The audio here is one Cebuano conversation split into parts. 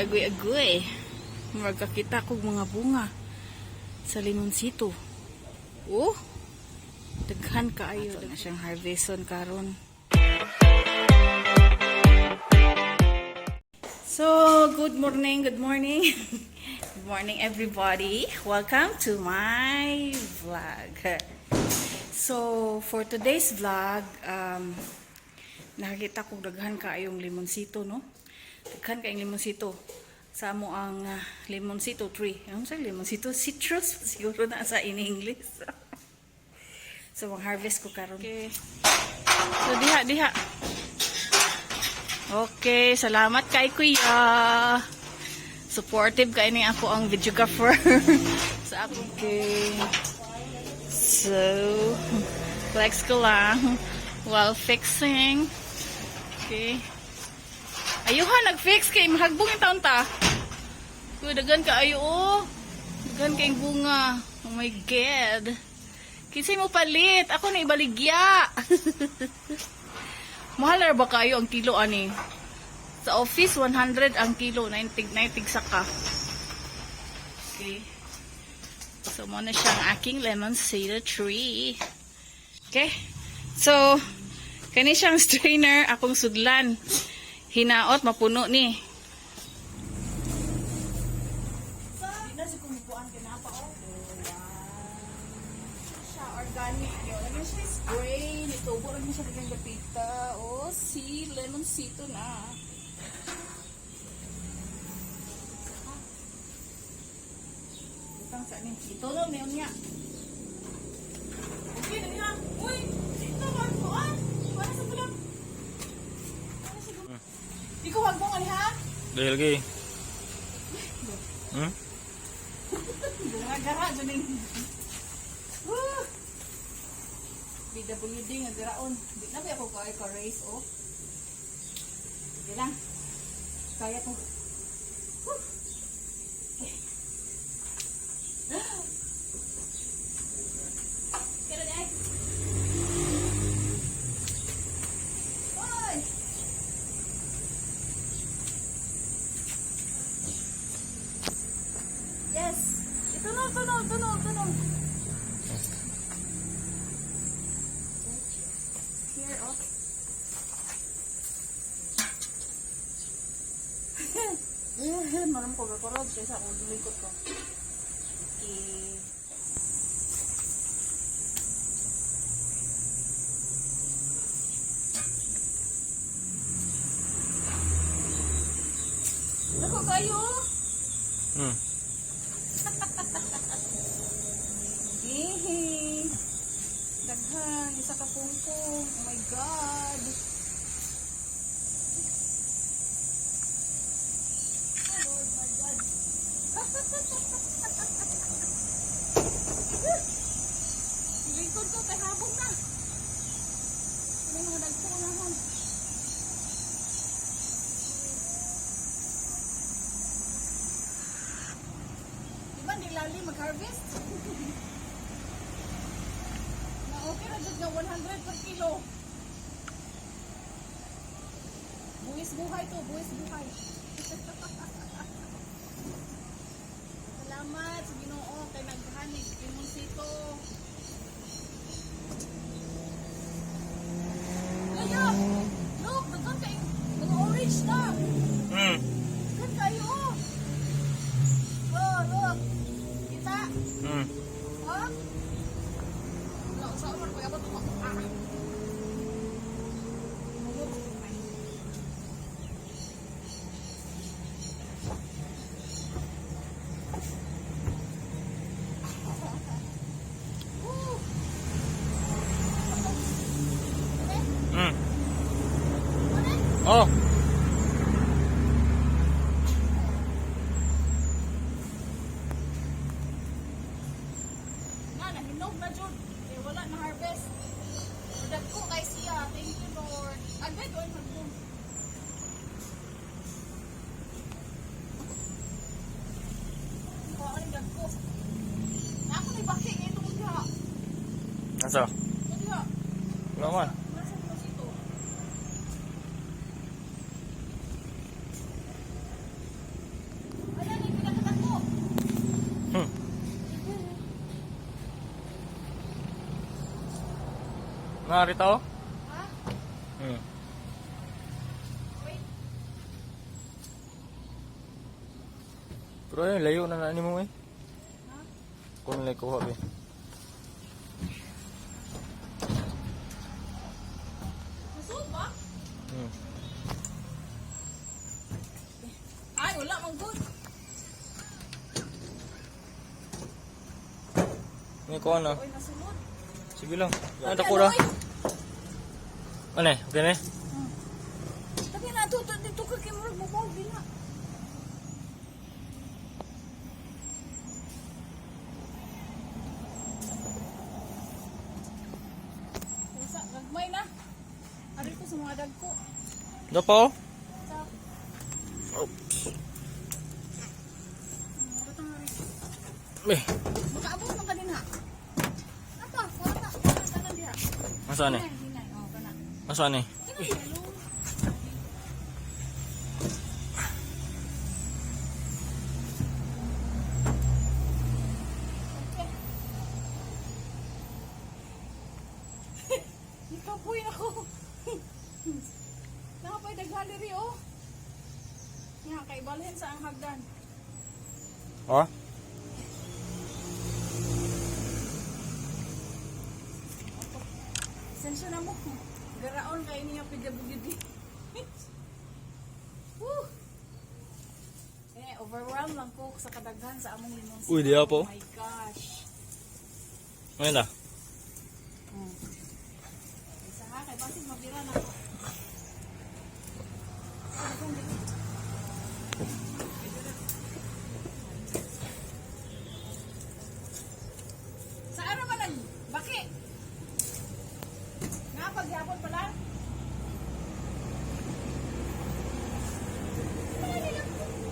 Agoy-agoy. Magkakita kog mga bunga sa limonsito. Oh, daghan kaayo na siyang harveston karon. So, good morning, good morning. Good morning, everybody. Welcome to my vlog. So, for today's vlog, nakakita ko daghan kaayong limonsito, no? Daghan kaayong limonsito. Sa amo ang limonsito tree. Ano sa limonsito? Citrus siguro na sa in English. So, mag-harvest ko karon. Okay. So, diha, diha. Okay, salamat kay Kuya. Supportive kay ni ako ang videographer sa ako. Okay. So, flex ko lang while fixing. Okay. Ayuha, nag-fix kay mahagbong yung taon ta. Kuya, daghan ka ayo oh. Daghan kay bunga. Oh my God. Kinsay mo palit? Ako na ibaligya. Mahal ra ba kayo ang kilo ani? Sa office 100 ang kilo, 90 90 saka. Okay. So mo na siya ang aking lemon cedar tree. Okay. So kani siyang strainer akong sudlan. Hinaot mapuno ni. Siya organic yun. Ano siya is grain. Itubo rin siya biglang gapita. Oh, see, lemon sito na. Butang sa ni. Ito no, meron niya. Okay, na niya. Uy, ito ba? Kuan? Para sa bulak. Para sa bulak. Ikaw wag mo ha? Dahil lagi. Gara-gara dyan yung... Woo! BWD nga garaon. Di na ba ako kaya ka race oh. Sige lang. Kaya ko. Woo! Okay. Kaya na ay. Oy! Yes. Ito na, ito na, ito na, ito na. Here, oh. Eh, maram ko gakorod kaysa akong likot ko. Okay. Dako kayo. Yehey! Daghan, isa ka pungpong. Oh my God! Oh Lord, my God. Lingkod ko, kay habog na. Ano yung mga dagpo na hon? Di ba, nilali mag-harvest? Na okay ra jud nga 100 per kilo. Buwis buhay to, buwis buhay. Salamat sa Ginoo kay naghanig limonsito. Kaya, look, daghan kay mga orange na. Daghan kayo. Oh, Oh, look. Kita. Ha? Wala, sa man pag abot mo. Ah. Woo! Oh. Na, nahinog na jud. Kay wala na harvest. Dagko kay siya. Thank you, Lord. Agay doon magbong. Kuha ka ng dagko. Na ako na ibaki ngayon tungkol diha. Asa? Ito diha. Wala man. Wala sa limonsito. Nga rito? Ha? Hmm. Wait. Pero ayun, layo na na mo eh. Ha? Kung nilay kuha be. Nasud ba? Hmm. Ay, wala man good. May kuha na. Oy, nasulod. Sige lang. Ah, dako ra. Ano eh? Okay na eh? Tabi na to dito ka kay murag bubaw dila. Usa gagmay na. Ari ko sa mga dagko. Dapo? Oh. Sa Oops. Batang ari. Eh, Makaabot man ka din ha. Apa, wala ta. Wala ka na diha. Nasaan eh? Hinay, hinay. Oh, kana. Nasaan eh? Kini yellow. Okay. Nikapoy ako. Nakapay gallery oh. Nga, kay balhin sa ang hagdan. Ha? Sensya na mo. Garaon kay niya PWD. Woo! Eh, overwhelmed lang ko sa kadaghan sa among limon. Uy, diya po. Oh my gosh. Ngayon na. Isa ha, kay basig mabira na ko. Saan naman nag... Baki? Nga, paghapon pala?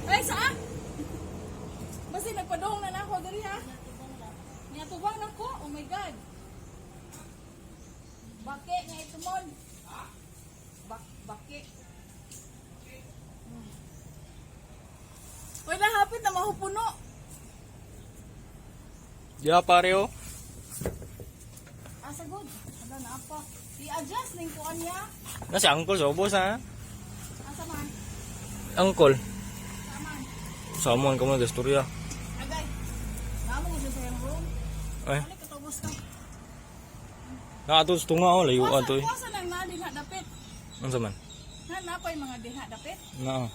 Ay, saan? Basta nagpadong na na ako, dali ha? Niatubang na ko? Oh my God. Baki nga itumon. Baki. Wala, hapit na mahupuno. Diya pare oh. Asa good. Wala na apa. I-adjust ning kuan niya. Nasi angkol sa ubos ha. Asa man? Angkol. Sa man. Sa amon ka mo gastorya. Agay. Namo ko siya sa iyang room. Ay, Balik katubos ka. naato sa tunga oh, layo ato eh. Kuwasa lang na dinha dapit. Unsa man? Na napay mga dinha dapit. Naa.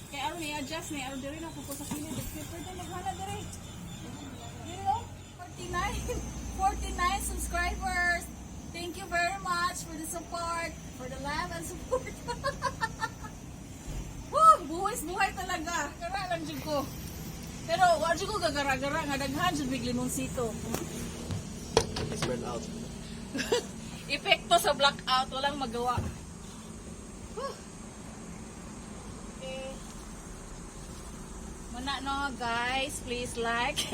Kay aron i-adjust ni aron diri na ko sa kilid. Kay pwede maghana diri. Diri oh, 49 49 subscribers. Thank you very much for the support, for the love and support. Woo, buwis buhay talaga. Kara lang jud ko. Pero wa jud ko gagara-gara nga daghan jud mig limonsito. It's burnt out. Epekto sa blackout, walang magawa. Whew. Okay. Muna no, guys, please like,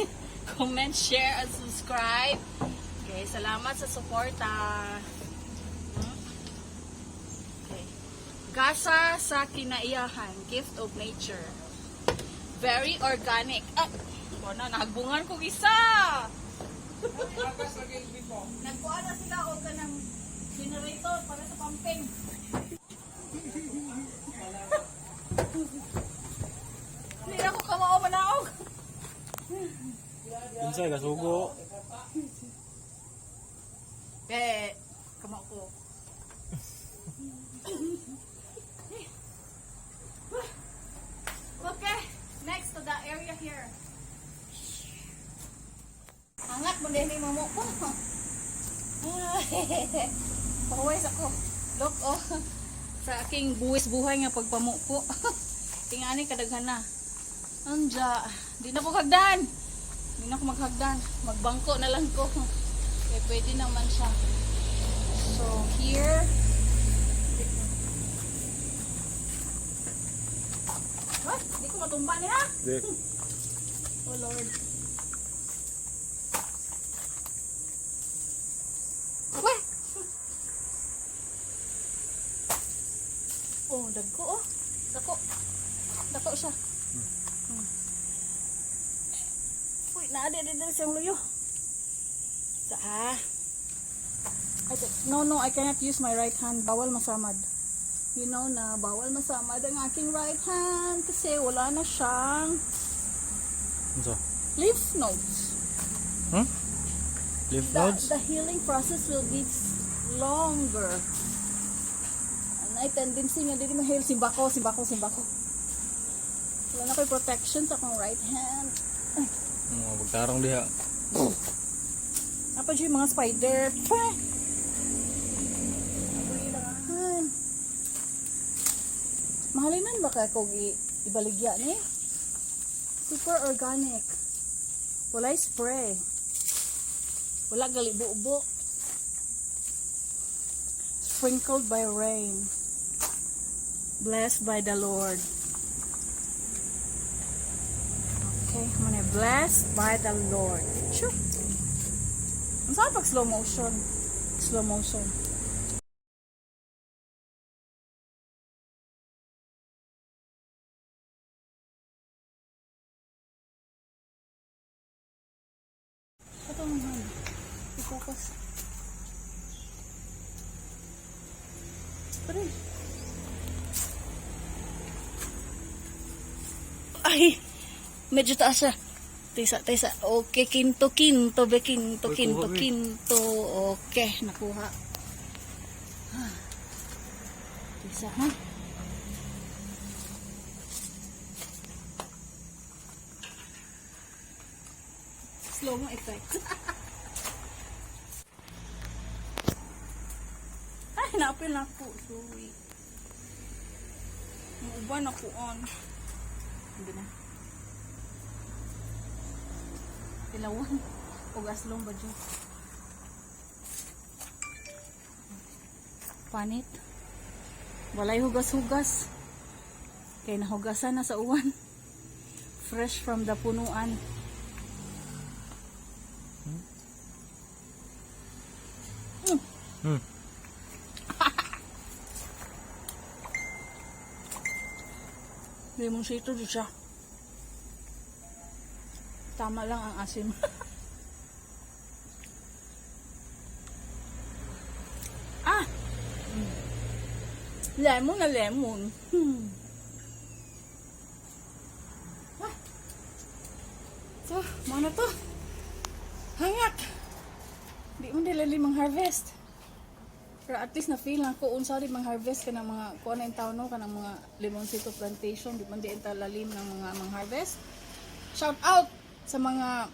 comment, share, and subscribe. Okay, salamat sa suporta. Okay. Gasa sa kinaiyahan, gift of nature. Very organic. Ah, wala na, nagbungan ko isa. Nagkuha na sila og kanang generator para sa pumping. Hindi ako kamao manaog. Unsa gasugo? Eh, kamao ko. Okay, next to the area here. Angat mo din mo ko. Pahuwes ako. Look oh. Sa aking buwis buhay nga pagpamupo. Tingani kadaghan na. Anja, di na ko hagdan. Di na ko maghagdan. Magbangko na lang ko. Okay, pwede naman siya. So, here. What? Di ko matumba niya. Di. Oh Lord. Weh! Oh, dagko oh. Dako. Dako siya. Uy, naa di di siyang luyo. Sa ah. No, I cannot use my right hand. Bawal masamad. You know na, bawal masamad ang aking right hand kasi wala na siyang Unsa? lymph nodes. Lymph The, nodes? the healing process will be longer. And I tendency nga dili ma-heal. Simbako, simbako, simbako. Wala na ko'y protection sa akong right hand. Mga pagtarong diha. Apa dyan yung mga spider? Pweh! Agoy lang. Mahalinan ba kay kog ibaligya ni? Super organic. Walay spray. Wala gali bubo. Sprinkled by rain. Blessed by the Lord. Okay, I'm gonna blessed by the Lord. Sure. Ang sarap pag slow motion. Slow motion. Ito naman. I-focus. Pare. Ay! Medyo taas siya. Tisa, tisa. Okay, kinto, kinto, be, kinto, Uy, kinto, kuha, be. kinto. Okay, nakuha. Ah. Tisa, ha? Slow mo effect. Ay, naapil na ako. Sorry. Nauban ako on. Hindi na. Ilawan. O aslong ba dyan? Panit. Walay hugas-hugas. Kay nahugasan na sa uwan. Fresh from the punuan. Limoncito di siya. Tama lang ang asim. Ah! Lemon na lemon. Ah. So, mao na to. Hangak! Di mo nila limang harvest. Pero at least na-feel na ko unsa rin mang harvest kanang mga kuan na taon no kanang mga limoncito plantation di man di ta lalim ng mga mang harvest. Shout out sa mga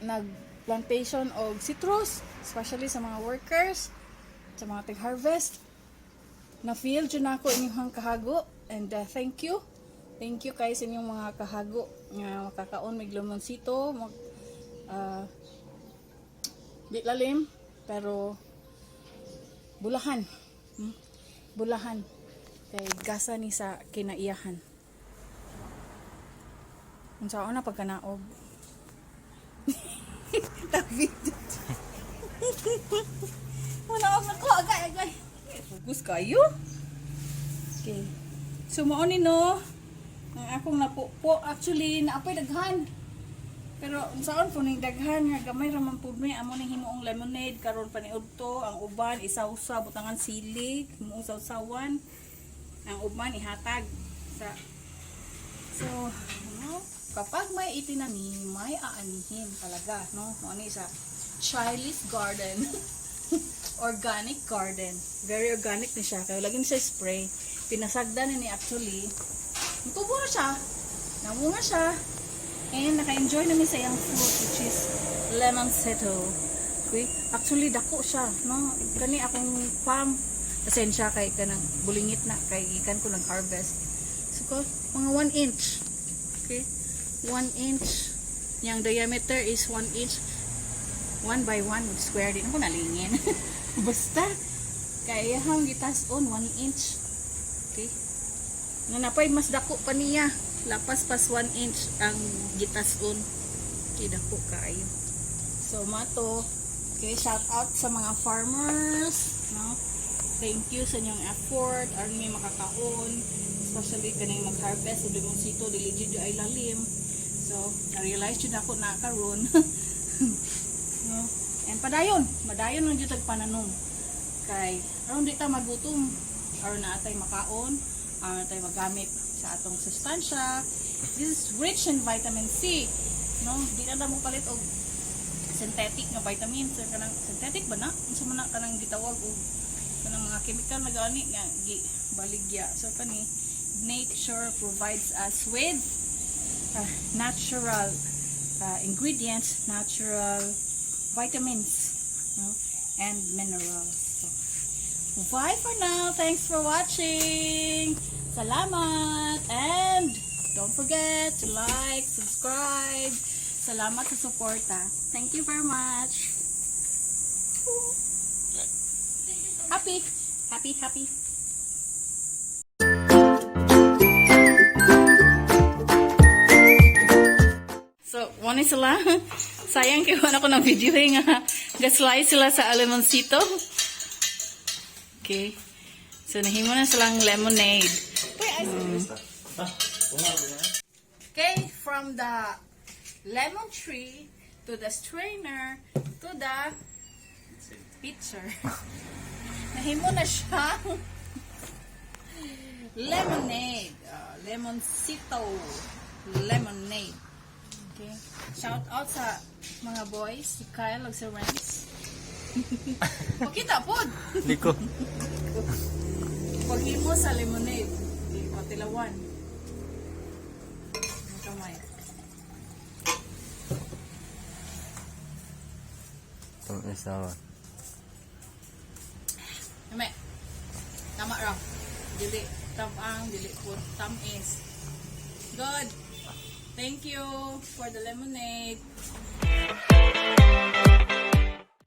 nag plantation og citrus, especially sa mga workers, sa mga tig-harvest. Na-feel jud nako inyong kahago and thank you. Thank you kay sa inyong mga kahago nga makakaon mig limoncito, mag di lalim pero bulahan. Bulahan. Kay gasa ni sa kinaiyahan. Unsa na pagkanaog? David. Wala na ko agay agay. Focus kayo. Okay. So mao ni no ang akong napupo actually naapoy daghan. Pero unsaon po ning daghan nga gamay ra man pud mi amo ning himuong lemonade karon pa ni udto ang uban isawsaw butangan sili himuong sawsawan ang uban ihatag sa. So ano, kapag may itinanim may aanihin talaga, no? Mo ni sa Charlie's Garden. Organic garden, very organic ni siya kay lagi ni siya spray, pinasagdan ni actually. Tubo na siya, namunga siya. And naka-enjoy namin sa iyang fruit, which is lemon settle. Okay? Actually dako siya, no? Kani akong farm, pasensya kay kanang bulingit na kay gikan ko nag-harvest. So ko mga 1 inch. Okay? 1 inch. Yang diameter is 1 inch. 1 by 1 square din ako nalingin. Basta kay iyang gitas-on 1 inch. Okay? Nga napay mas dako pa niya. Lapas pas 1 inch ang gitas-on. Okay, dako kaayo. So mato, okay, shout out sa mga farmers, no? Thank you sa inyong effort aron may makakaon, especially kaning mag-harvest og limoncito dili jud ay lalim. So, na-realize jud ako na karon. No? And And padayon, madayon lang jud tag pananom. Kay aron di ta magutom, aron naa tay makaon, aron tay magamit sa atong sustansya. This is rich in vitamin C. No, di na mo palit og synthetic nga vitamins so kanang synthetic ba na unsa man na kanang gitawag og kanang mga chemical na gani nga gi baligya. So kani, nature provides us with natural ingredients, natural vitamins, no, and minerals. So bye for now. Thanks for watching. Salamat, and don't forget to like, subscribe. Salamat sa suporta. Thank you very much. Happy, happy, happy. So, one sila. Sayang kay wala ko ng video eh nga. Ga-slice sila sa limoncito. Okay. So, nahimo na silang lemonade. Okay, from the lemon tree to the strainer to the pitcher. Nahimo na siya lemonade. Lemoncito. Lemonade. Okay. Shout out sa mga boys, si Kyle ug si Renz. Pakita pod. Liko. Paghimo sa lemonade. Okay, patilawan. Ang kamay. Itong isa ba? Ame. Tama ra. Dili tam-ang, dili po tam-is. Good. Thank you for the lemonade.